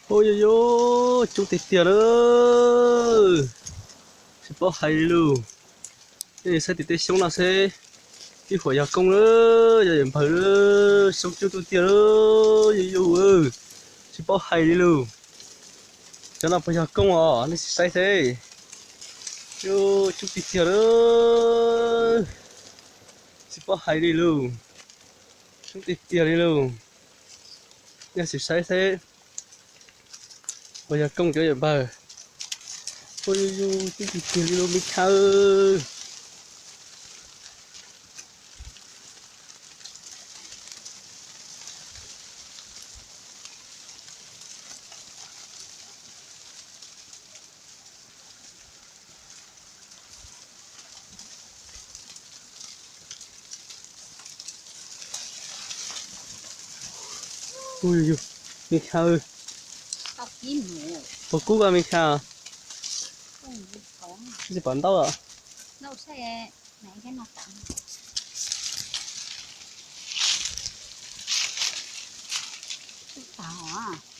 Ua yus yus, coob tiag tiag lawm, tsis paub hais li lus. Nej saib tim tej xyoob no seb, ib huam yog koob na, yog yawm npawg na, xyoob coob tiag tiag lawm yus yus, tsis paub hais li lus. Cov no puas yog koob os, nej sim saib seb. Coob tiag tiag lawm, tsis paub hais li lus, coob tiag tiag li lus. Nej sim saib seb puas yog koob cov yawm npawg. Ua yus yus, coob tiag tiag li lus me khawb. Ua yus yus, me khawb, puas kub koj me khawb? Tsis pom ntaub os. Kub tas os.